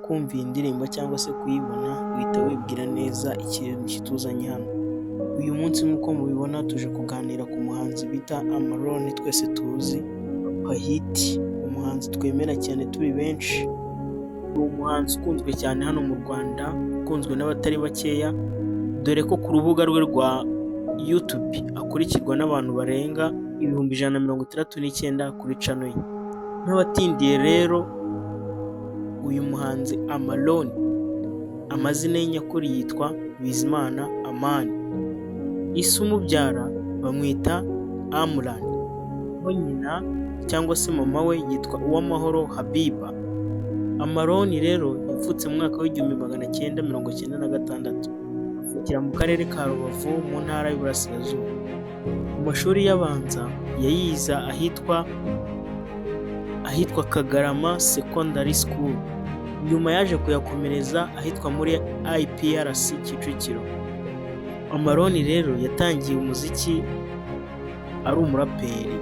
Ukimara kumva iyi ndirimbo cyangwa se kuyibona, uhita wibwira neza ikintu kituzanye hano. Uyu munsi, nk'uko mubibona, tuje kuganira ku muhanzi bita Amalon twese tuzi, Pahiti, umuhanzi twemera cyane turi benshi. Ni umuhanzi ukunzwe cyane hano mu Rwanda, ukunzwe n'abatari bakeya, dore ko ku rubuga rwe rwa YouTube akurikirwa n'abantu barenga 169,000 kuri channel ye. Ntabatindiye rero, uyu muhanzi Amalon, amazina ye nyakuri yitwa Bizimana Amani. Ise umubyara bamwita Amran, naho nyina cyangwa se mama we yitwa Uwamahoro Habiba. Amalon rero yavutse mu mwaka w'1996, avukira mu karere ka Rubavu mu ntara y'Iburasirazuba. Mu mashuri ye abanza yayize ahitwa Kagarama Secondary School, nyuma yaje kuyakomereza ahitwa muri IPRC Kicukiro. Amalon rero yatangiye umuziki ari umuraperi,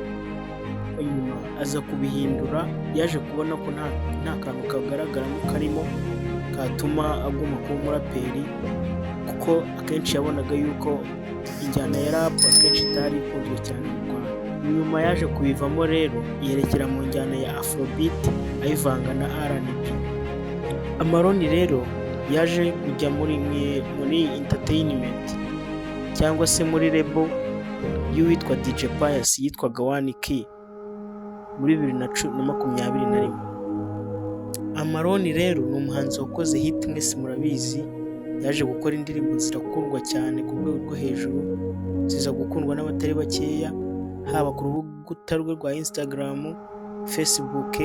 nyuma aza kubihindura. Yaje kubona ko nta kantu kagaragaramo karimo katuma aguma kuba umuraperi, kuko akenshi yabonaga yuko injyana ya rap akenshi itari ikunzwe cyane mu Rwanda. Nyuma yaje kubivamo rero, yerekera mu njyana ya Afrobeat ayivanga na R&B. Amalon rero yaje kujya muri entertainment cyangwa se muri label y'uwitwa DJ Pius yitwaga One Key muri 2021. Amalon rero ni umuhanzi wakoze hit, mwese murabizi, yaje gukora indirimbo zirakundwa cyane ku rwego rwo hejuru, ziza gukundwa n'abatari bakeya, haba ku rukuta rwe rwa Instagram, Facebook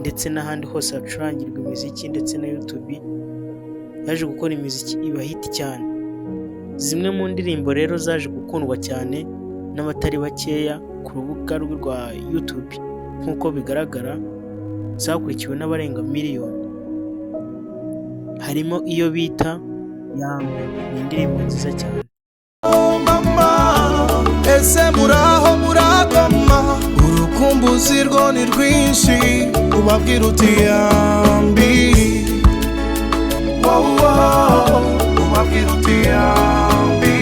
ndetse n'ahandi hose hacurangirwa imiziki ndetse na YouTube. Yaje gukora imiziki iba hit cyane. Zimwe mu ndirimbo rero zaje gukundwa cyane n'abatari bakeya ku rubuga rwe rwa YouTube, nk'uko bigaragara zakurikiwe n'abarenga miliyoni, harimo iyo bita Yangwe, ni indirimbo nziza cyane. Mama, ese muraho muragoma? Urukumbuzi rwo ni rwinshi, ubabwira uti yambi wowo, ubabwira uti yambi.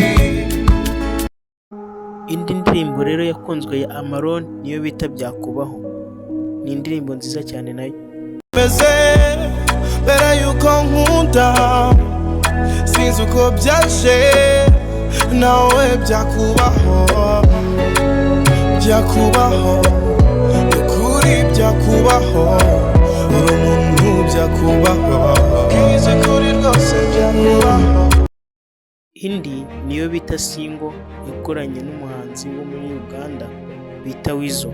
Indi ndirimbo rero yakunzwe ya Amalon niyo bita Byakubaho, ni indirimbo nziza cyane nayo. Meze mbere yuko nkunda, sinzi uko byaje, nawe byakubaho, byakubaho, ukuri byakubaho, uri umuntu byakubaho, bwize kuri rwose byakubaho. Indi niyo bita Single, yakoranye n'umuhanzi wo muri Uganda bita Weasel.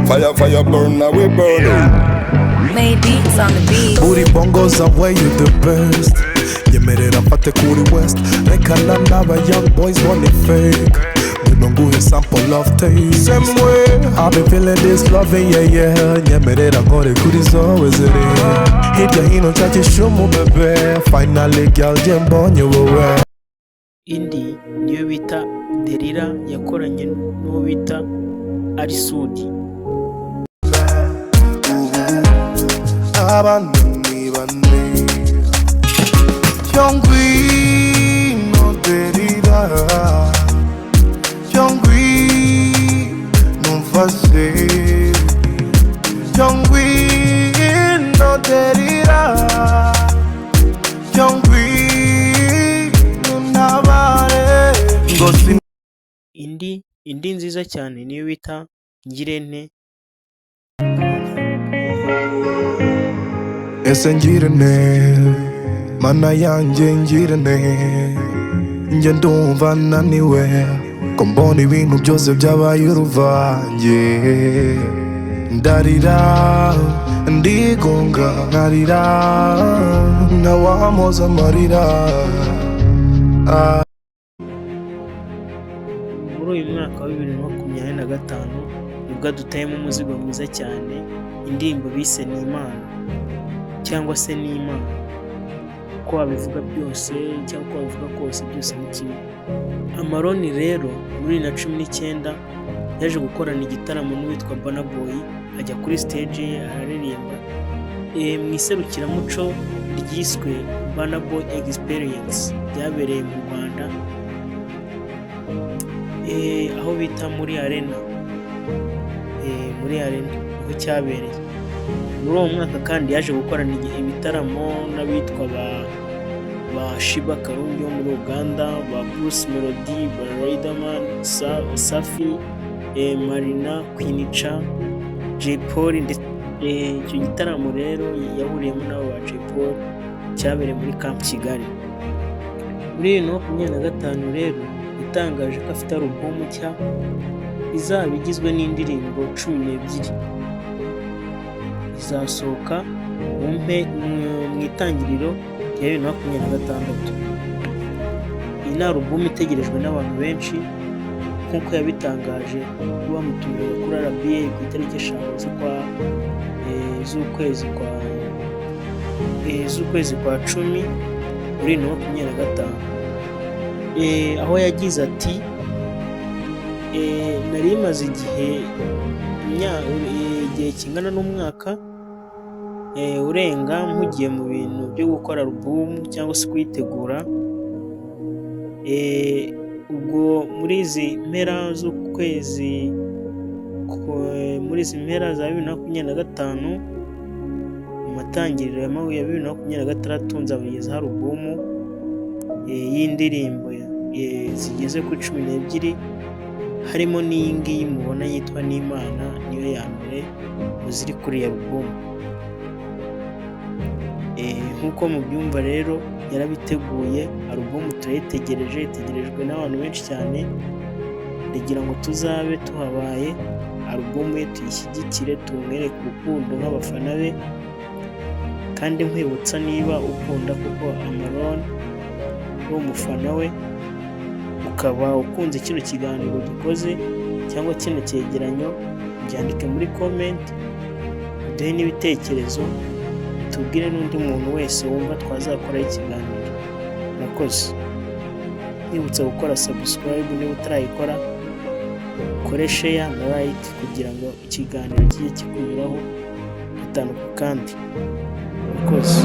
Fire, fire, burn, now we burn. Made beats on the beat. Uri bongoza way, you the best. Nyemerera mfate kuri west, rekana n'aba young boys bone fake. Ngwino nguhe sample of taste. Same way I've been feeling this loving, yeah. Nyemerera nkore kuri zowe ziri hirya hino, nshakisha umubebe. Finally girl, njye mbonye wowe. Indi niyo bita Derira, yakoranye n'uwo bita Ally Soudy. Ubu abantu ni bane cyo, ngwino Derira, cyo ngwino mfashe, cyo ngwino Derira, cyo ngwino ntabare ngo sin. Indi nziza cyane niyo bita Ngirente. Ese ngirente, Mana yanjye, ngirente, njye ndumva naniwe, ko mbona ibintu byose byabaye uruvange, ndarira, ndigunga, nkarira, ntawamoza amarira. Ah. Muri uyu mwaka wa 2025 nibwo adutayemo umuzigo mwiza cyane, indirimbo bise Ni Imana cyangwa se Ni Imana, uko wabivuga byose cyangwa uko wabivuga kose, byose ni kimwe. Amalon rero muri 2019 yaje gukorana igitaramo n'uwitwa Burna Boy, ajya kuri stage ye araririmba. Mu iserukiramuco ryiswe Burna Boy Experience ryabereye mu Rwanda, aho bita muri Arena, muri Arena niho cyabereye. Muri uwo mwaka kandi yaje gukorana ibitaramo n'abitwa ba Sheebah Karungi wo muri Uganda, ba Bruce Melodie, ba Riderman, Safi, Marina, Queen Cha, Jay Polly. Ndetse icyo gitaramo rero yahuriyemo n'abo ba Jay Polly cyabereye muri Camp Kigali. Muri 2025 rero yatangaje ko afite alubumu nshya izaba igizwe n'indirimbo 12, izasohoka mu itangiriro rya 2026. Iyi ni alubumu itegerejwe n'abantu benshi nk'uko yabitangaje ubwo bamutumiraga kuri RBA ku itariki 5 z'ukwezi kwa cumi muri 2025, aho yagize ati: "Nari maze igihe kingana n'umwaka urenga mpugiye mu bintu byo gukora alubumu cyangwa se kuyitegura. Ubwo muri izi mpera z'ukwezi, muri izi mpera za 2025, mu matangiriro ya 2026, nzabagezaho alubumu y'indirimbo zigeze kuri 12, harimo n'iyi ngiyi mubona yitwa N'Imana, niyo ya mbere mu ziri kuri iyi alubumu." Nk'uko mubyumva rero, yarabiteguye, alubumu turayitegereje, itegerejwe n'abantu benshi cyane. Ndagira ngo tuzabe tuhabaye, alubumu ye tuyishyigikire, tumwereke urukundo nk'abafana be. Kandi nkwibutsa, niba ukunda koko Amalon, uri umufana we, ukaba ukunze kino kiganiro dukoze cyangwa kino cyegeranyo, byandike muri comment, uduhe n'ibitekerezo, tubwire n'undi muntu wese wumva twazakoraho ikiganiro. Murakoze. Nkwibutsa gukora subscribe niba utarayikora, ukore share na like kugira ngo ikiganiro kijye kikunyuraho gatanu ku kandi. Murakoze.